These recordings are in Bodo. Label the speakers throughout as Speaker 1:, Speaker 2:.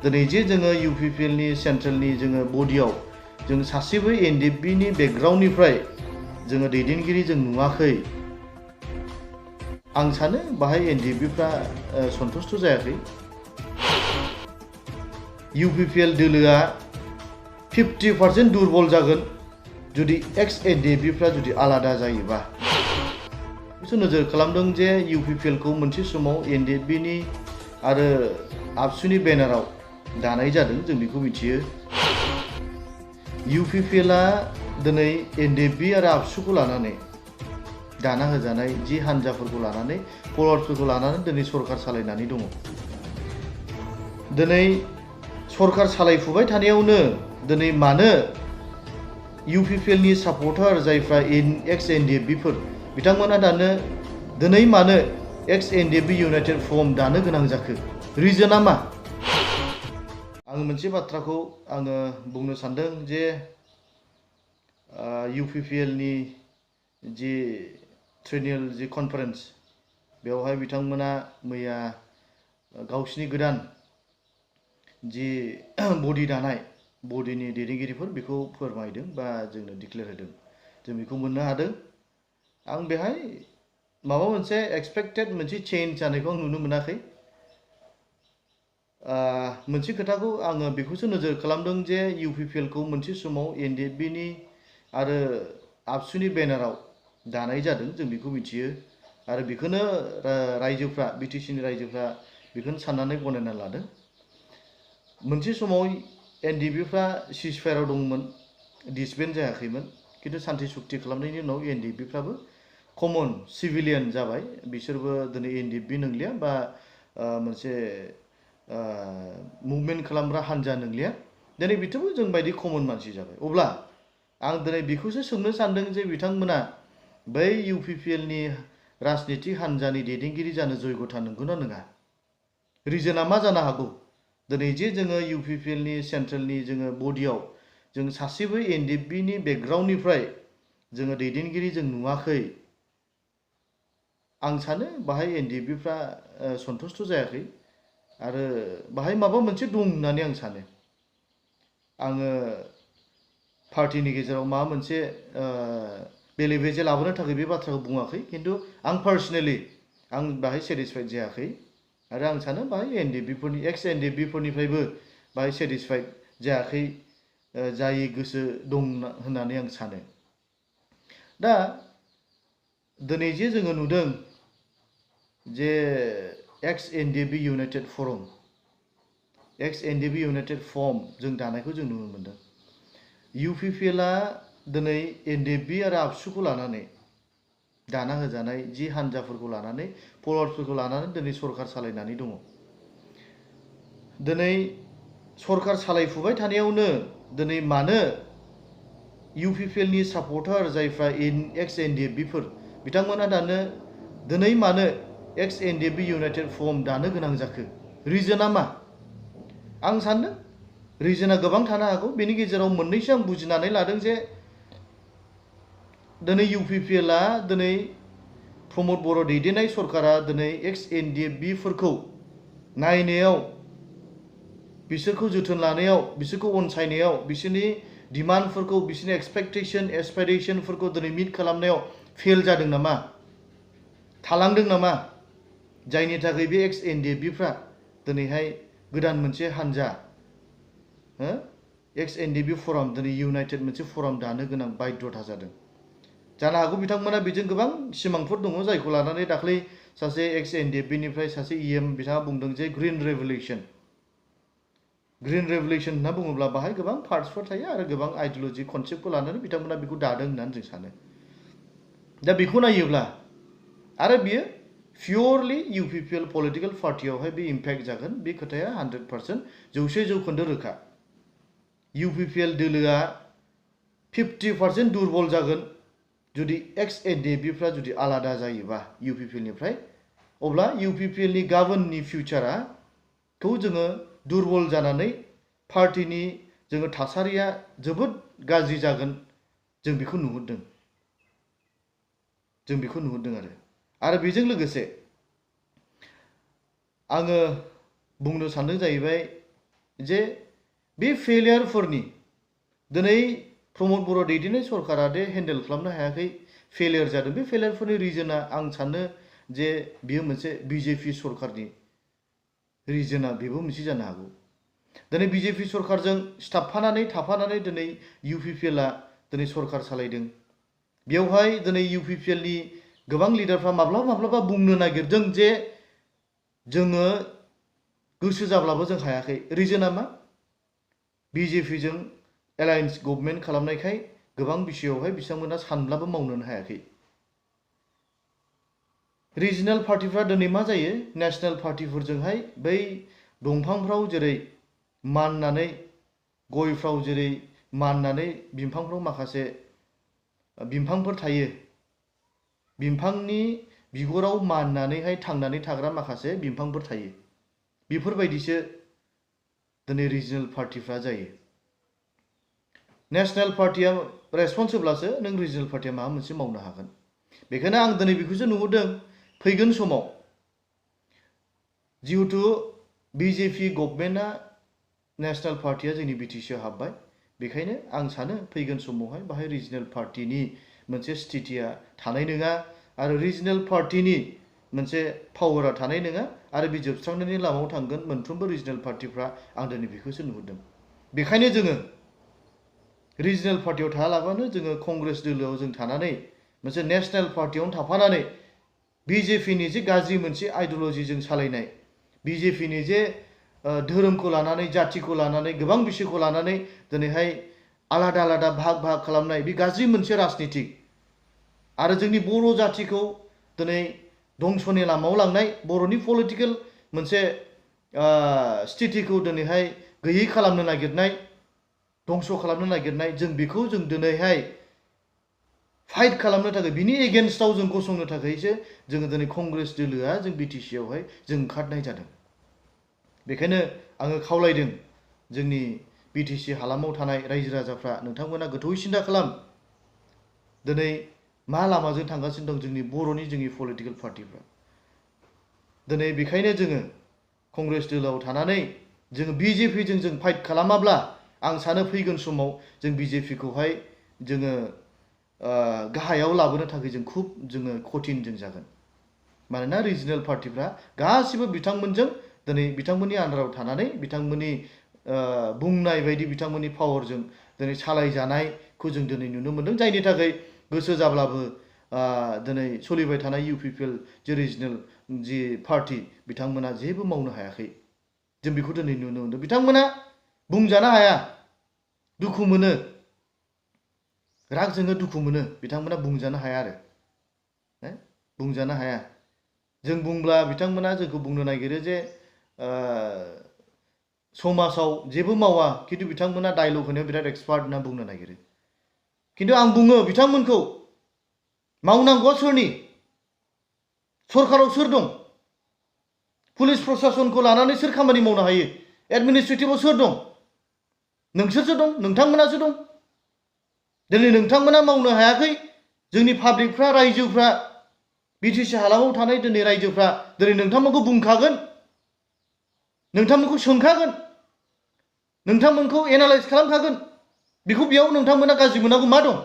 Speaker 1: दिनै जे जोङो UPPL नि सेन्ट्रेलनि जोङो बडियाव जों सासेबो NDFB नि बेकग्राउन्डनिफ्राय जोङो दैदेनगिरि जों नुवाखै। आं सानो बाहाय NDFBफ्रा सन्तुष्ट जायाखै। UPPL दोलोआ 50% दुरबल जागोन जुदि एक्स NDFBफ्रा जुदि आलादा जायोबा। बिसोर नोजोर खालामदों जे UPPL खौ मोनसे समाव NDFB नि आरो आबसुनि बेनाराव दानाय जादों, जों बेखौ मिथियो। UPPL आ दिनै NDFB आरो आबसुखौ लानानै दाना होजानाय जि हान्जाफोरखौ लानानै फलोवार्सफोरखौ लानानै दिनै सरकार सालायनानै दङ। दिनै सरकार सालायफुबाय थानायावनो दिनै मानो UPPL नि सापर्टार जायफ्रा एक्स NDFBफोर बिथांमोना दिनै मानो एक्स NDFB इउनाइटेड फर्म दानो गोनां जाखो? रिजोना मा? आं मोनसे बाथ्राखौ आङो बुंनो सानदों जे UPPL नि जि ट्रेनियेल जि कनफारेन्स बेवहाय बिथांमोना मैया गावसिनि गोदान जि बडि दानाय बडिनि दैदेनगिरिफोर बेखौ फोरमायदों बा जोंनो डिक्लेयार होदों। जों बेखौ मोननो हादों। आं बेहाय माबा मोनसे एक्सपेक्टेड मोनसे चेन्ज जानायखौ आं नुनो मोनाखै। मोनसे खोथाखौ आङो बेखौसो नोजोर खालामदों जे UPPL खौ मोनसे समाव NDFB नि आरो आबसुनि बेनाराव दानाय जादों, जों बेखौ मिथियो। आरो बेखौनो रायजोफ्रा BTC नि रायजोफ्रा बेखौनो साननानै गनायना लादों। मोनसे समाव NDFBफ्रा सिजफायाराव दंमोन, डिसबेन्ड जायाखैमोन, खिन्थु सान्थि सुक्ति खालामनायनि उनाव NDFBफ्राबो कमन सिभिलियान जाबाय। बिसोरबो दिनै NDFB नंलिया बा मोनसे मुभमेन्ट खालामग्रा हान्जा नंलिया। दिनै बिथोरबो जों बायदि कमन मानसि जाबाय। अब्ला आं दिनै बेखौसो सोंनो सानदों जे बिथांमोना बै UPPL नि राजनितिक हान्जानि दैदेनगिरि जानो जयगथा नंगौना नङा? रिजोना मा जानो हागौ? दिनै जे जोङो UPPL नि सेन्ट्रेलनि जोङो बडियाव जों सासेबो NDFB नि बेकग्राउन्डनिफ्राय जोङो दैदेनगिरि जों नुवाखै। आं सानो बाहाय NDFBफ्रा सन्तुष्ट जायाखै आरो बाहाय माबा मोनसे दं होननानै आं सानो। आङो पार्टिनि गेजेराव माबा मोनसे बेले बेजे लाबोनो थाखाय बे बाथ्राखौ बुङाखै, खिन्थु आं पार्सनेलि आं बाहाय सेटिसफाइड जायाखै आरो आं सानो बाहाय NDFBफोरनि एक्स NDFBफोरनिफ्रायबो बाहाय सेटिसफाइड जायाखै, जायै गोसो दं होननानै आं सानो। दा दिनै जे जोङो नुदों जे एक्स NDFB इउनाइटेड फर्म, एक्स NDFB इउनाइटेड फर्म जों दानायखौ जों नुनो मोनदों। UPPL आ दिनै NDFB आरो आबसुखौ लानानै दाना होजानाय जि हान्जाफोरखौ लानानै फलोवार्सफोरखौ लानानै दिनै सरकार सालायनानै दङ। दिनै सरकार सालायफुबाय थानायावनो दिनै मानो UPPL नि सापर्टार जायफ्रा एक्स NDFBफोर बिथांमोना दिनै मानो एक्स NDFB इउनाइटेड फर्म दानो गोनां जाखो? रिजोना मा? आं सानदों रिजोना गोबां थानो हागौ। बेनि गेजेराव मोननैसो आं बुजिनानै लादों जे दिनै UPPL आ दिनै प्रमद बर' दैदेननाय सरकारा दिनै एक्स NDFBफोरखौ नायनायाव, बिसोरखौ जोथोन लानायाव, बिसोरखौ अनसायनायाव, बिसोरनि डिमान्डफोरखौ, बिसोरनि एक्सपेक्टेसन एसपिरेसनफोरखौ दिनै मिट खालामनायाव फेल जादों नामा? थालांदों नामा? जायनि थाखाय बे एक्स NDFBफ्रा दिनैहाय गोदान मोनसे हान्जा एक्स NDFB फराम दिनै इउनाइटेड मोनसे फराम दानो गोनां बाध्यता जादों। जानो हागौ बिथांमोना बेजों गोबां सिमांफोर दङ, जायखौ लानानै दाख्लै सासे एक्स NDFBनिफ्राय सासे EM बिथाङा बुंदों जे ग्रीन रेभलिउसन होनना बुङोब्ला बाहाय गोबां पार्टसफोर थायो आरो गोबां आइडिय'लजि कनसेप्टखौ लानानै बिथांमोना बेखौ दादों होननानै जों सानो। दा बेखौ नायोब्ला आरो बियो पियरलि UPPL पलिटिकेल पार्टियावहाय बे इम्पेक्ट जागोन, बे खोथाया 100% 100% रोखा। UPPL दोलोआ 50% दुरबल जागोन जुदि एक्स NDFBफ्रा जुदि आलादा जायोबा UPPL निफ्राय। अब्ला UPPL नि गाबोननि फिउचारखौ जोङो दुरबल जानानै पार्टिनि जोङो थासारिया जोबोद गाज्रि जागोन, जों बेखौ नुहुरदों। आरो बेजों लोगोसे आङो बुंनो सानदों जाहैबाय जे बे फेलियारफोरनि दिनै प्रमद बर' दैदेननाय सरकारा दे हेन्डेल खालामनो हायाखै फेलियार जादों बे फेलियारफोरनि रिजोना आं सानो जे बियो मोनसे बिजेपि सरकारनि रिजोना बेबो मोनसे जानो हागौ दिनै बिजेपि सरकारजों सिथाबफानानै थाफानानै दिनै UPPLआ दिनै सरकार सालायदों बेवहाय दिनै UPPLनि गोबां लिडारफ्रा माब्लाबा बुंनो नागिरदों जे जोङो गोसो जाब्लाबो जों हायाखै रिजोना मा बिजेपिजों एलायन्स गभर्नमेन्ट खालामनायखाय गोबां बिषयावहाय बिथांमोना सानब्लाबो मावनोनो हायाखै रिजनल पार्टिफ्रा दिनै मा जायो नेशनेल पार्टिफोरजोंहाय बै दंफांफ्राव जेरै माननानै गयफ्राव जेरै माननानै बिफांफ्राव माखासे बिफांफोर थायो बिफांनि बिगुराव माननानैहाय थांनानै थाग्रा माखासे बिफांफोर थायो बेफोरबायदिसो दिनै रिजनल पार्टिफ्रा जायो नेशनेल पार्टिया रेसपन्स होब्लासो नों रिजनल पार्टिया माबा मोनसे मावनो हागोन बेखायनो आं दिनै बेखौसो नुहुरदों फैगोन समाव जिहेतु बिजेपि गभर्नमेन्टआ नेशनेल पार्टिया जोंनि बिटिसिआव हाबबाय बेखायनो आं सानो फैगोन समावहाय बाहाय रिजनल पार्टिनि मोनसे स्थितिया थानाय नङा आरो रिजनल पार्टिनि मोनसे पावारा थानाय नङा आरो बे जोबस्रांनायनि लामायाव थांगोन मोनफ्रोमबो रिजनल पार्टिफ्रा आं दिनै बेखौसो नुहुरदों बेखायनो जोङो रिजनल पार्टियाव थायालाबानो जोङो कंग्रेस दोलोआव जों थानानै मोनसे नेशनेल पार्टियावनो थाफानानै बिजेपिनि जे गाज्रि मोनसे आइडिय'लजिजों सालायनाय बिजेपिनि जे धोरोमखौ लानानै जातिखौ लानानै गोबां बिषयखौ लानानै दिनैहाय आलादा आलादा भाग खालामनाय बे गाज्रि मोनसे राजनितिक आरो जोंनि बर' जातिखौ दिनै दंस'नि लामायाव लांनाय बर'नि पलिटिकेल मोनसे स्थितिखौ दिनैहाय गैयै खालामनो नागिरनाय दंस' खालामनो नागिरनाय जों बेखौ जों दिनैहाय फाइट खालामनो थाखाय बिनि एगेन्स्टआव जों गसंनो थाखायसो जोङो दिनै कंग्रेस दोलोआ जों बिटिसिआवहाय जों ओंखारनाय जादों बेखायनो आङो खावलायदों जोंनि बिटिसि हालामाव थानाय रायजो राजाफ्रा नोंथांमोना गोथौयै सिन्था खालाम दिनै मा लामाजों थांगासिनो दं जोंनि बर'नि जोंनि पलिटिकेल पार्टिफ्रा दिनै बेखायनो जोङो कंग्रेस दोलोआव थानानै जोङो बिजेपिजों जों फाइट खालामाब्ला आं सानो फैगोन समाव जों बिजेपिखौहाय जोङो गाहायाव लाबोनो थाखाय जों खुब जोङो कठिन जों जागोन मानोना रिजनल पार्टिफ्रा गासिबो बिथांमोनजों दिनै बिथांमोननि आन्दाराव थानानै बिथांमोननि बुंनाय बायदि बिथांमोननि पावारजों दिनै सालायजानायखौ जों दिनै नुनो मोन्दों जायनि थाखाय गोसो जाब्लाबो दिनै सोलिबाय थानाय UPPL जे रिजनल जि पार्टि बिथांमोना जेबो मावनो हायाखै जों बेखौ दिनै नुनो मोन्दों बिथांमोना बुंजानो हाया दुखु मोनो राग जोङो दुखु मोनो बिथांमोना बुंजानो हाया आरो बुंजानो हाया जों बुंब्ला बिथांमोना जोंखौ बुंनो नागिरो जे समाजाव जेबो मावा खिन्थु बिथांमोना डायलग होनायाव बिराद एक्सपार्ट होनना बुंनो नागिरो खिन्थु आं बुङो बिथांमोनखौ मावनांगौआ सोरनि सरकाराव सोर दं पुलिस प्रशासनखौ लानानै सोर खामानि मावनो हायो एडमिनिस्ट्रेटिभआव सोर दं नोंसोरसो दं नोंथांमोनासो दं दिनै नोंथांमोना मावनो हायाखै जोंनि पाब्लिकफ्रा रायजोफ्रा बिटिसि हालामाव थानाय दिनै रायजोफ्रा दिनै नोंथांमोनखौ बुंखागोन नोंथांमोनखौ सोंखागोन नोंथांमोनखौ एनालाइज खालामखागोन बेखौ बेयाव नोंथांमोना गाज्रि मोनांगौ मा दं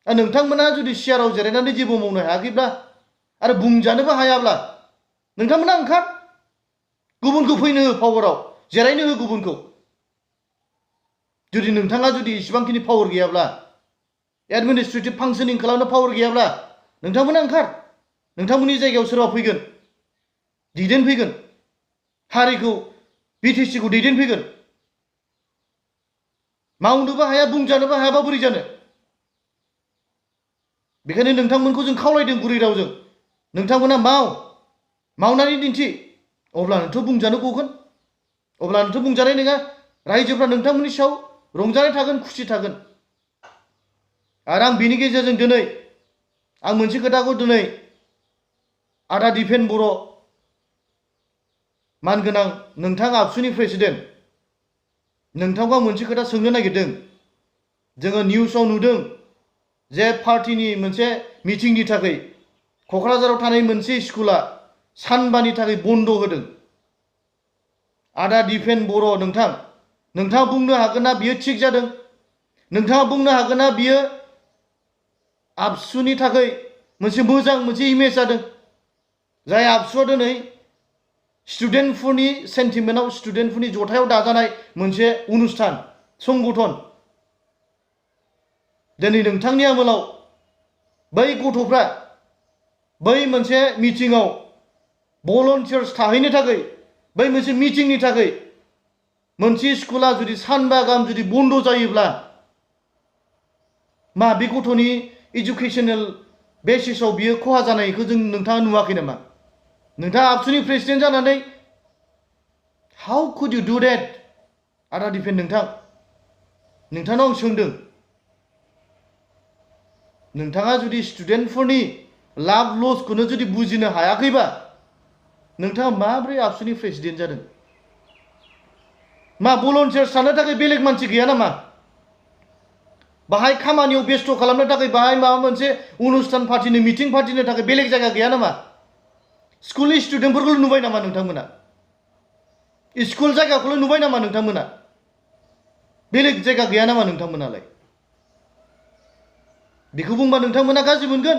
Speaker 1: नोंथांमोना जुदि सियाराव जिरायनानै जेबो मावनो हायाखैब्ला आरो बुंजानोबो हायाब्ला नोंथांमोना ओंखार गुबुनखौ फैनो हो पावाराव जिरायनो हो गुबुनखौ जुदि नोंथाङा जुदि इसिबांखिनि पावार गैयाब्ला एडमिनिस्ट्रेटिभ फांसनिं खालामनो पावार गैयाब्ला नोंथांमोना ओंखार नोंथांमोननि जायगायाव सोरबा फैगोन दैदेनफैगोन हारिखौ बिटिसिखौ दैदेनफैगोन मावनोबो हाया बुंजानोबो हायाबा बोरै जानो बेखायनो नोंथांमोनखौ जों खावलायदों गुरै रावजों नोंथांमोना मावनानै दिन्थि अब्लानोथ' बुंजानो गगोन अब्लानोथ' बुंजानाय नङा रायजोफ्रा नोंथांमोननि सायाव रंजानाय थागोन खुसि थागोन आरो आं बिनि गेजेरजों दिनै आं मोनसे खोथाखौ दिनै आदा दिपेन बर' मानगोनां नोंथां आबसुनि प्रेसिडेन्ट नोंथांखौ आं मोनसे खोथा सोंनो नागिरदों जोङो निउसाव नुदों जे पार्टिनि मोनसे मिटिंनि थाखाय क'क्राझाराव थानाय मोनसे स्कुला सानबानि थाखाय बन्द होदों आदा दिफेन बर' नोंथाङा बुंनो हागोन ना बियो थिग जादों? नोंथाङा बुंनो हागोन ना बियो आबसुनि थाखाय मोनसे मोजां मोनसे इमेज जादों? जाय आबसुआ दिनै स्टुडेन्टफोरनि सेन्टिमेन्टआव स्टुडेन्टफोरनि जथायाव दाजानाय मोनसे अनुस्थान संगठन। दिनै नोंथांनि आमोलाव बै गथ'फ्रा बै मोनसे मिटिंआव भलन्टियार्स थाहैनो थाखाय बै मोनसे मिटिंनि थाखाय मोनसे स्कुला जुदि सानबा गाहाम जुदि बन्द जायोब्ला मा बे गथ'नि एजुकेशनेल बेसिसाव बियो खहा जानायखौ नोंथाङा नुवाखै नामा? नोंथाङा आबसुनि प्रेसिडेन्ट जानानै हाउ कुड इउ डु डेट? आदा दिफेन नोंथांनाव आं सोंदों, नोंथाङा जुदि स्टुडेन्टफोरनि लाभ लसखौनो जुदि बुजिनो हायाखैबा नोंथाङा माब्रै आबसुनि प्रेसिडेन्ट जादों? मा भलन्टियार्स थानो थाखाय बेलेग मानसि गैया नामा? बाहाय खामानियाव बेस्थ खालामनो थाखाय बाहाय माबा मोनसे अनुस्थान फाथिनो मिटिं फाथिनो थाखाय बेलेग जायगा गैया नामा? स्कुलनि स्टुडेन्टफोरखौल' नुबाय नामा नोंथांमोना? स्कुल जायगाखौल' नुबाय नामा नोंथांमोना? बेलेग जायगा गैया नामा नोंथांमोनालाय? बेखौ बुंबा नोंथांमोना गाज्रि मोनगोन,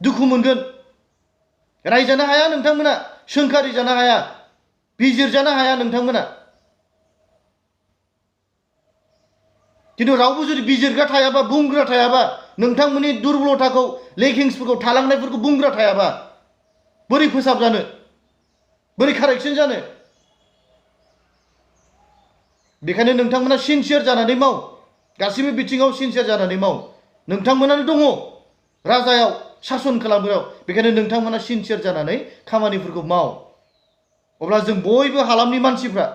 Speaker 1: दुखु मोनगोन। रायजानो हाया नोंथांमोना, सोंखारि जानो हाया, बिजिरजानो हाया नोंथांमोना। किन्तु रावबो जुदि बिजिरग्रा थायाबा, बुंग्रा थायाबा, नोंथांमोननि दुर्बलताखौ लेकिंसफोरखौ थालांनायफोरखौ बुंग्रा थायाबा बोरै फोसाबजानो, बोरै कारेक्सन जानो? बेखायनो नोंथांमोना सिनसियार जानानै माव, गासिबो बिथिङाव सिनसियार जानानै माव। नोंथांमोनानो दङ राजायाव, सासन खालामग्रायाव, बेखायनो नोंथांमोना सिनसियार जानानै खामानिफोरखौ माव। अब्ला जों बयबो हालामनि मानसिफ्रा,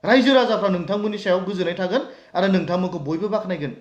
Speaker 1: रायजो राजाफ्रा नोंथांमोननि सायाव गोजोननाय थागोन आरो नोंथांमोनखौ बयबो बाख्नायगोन।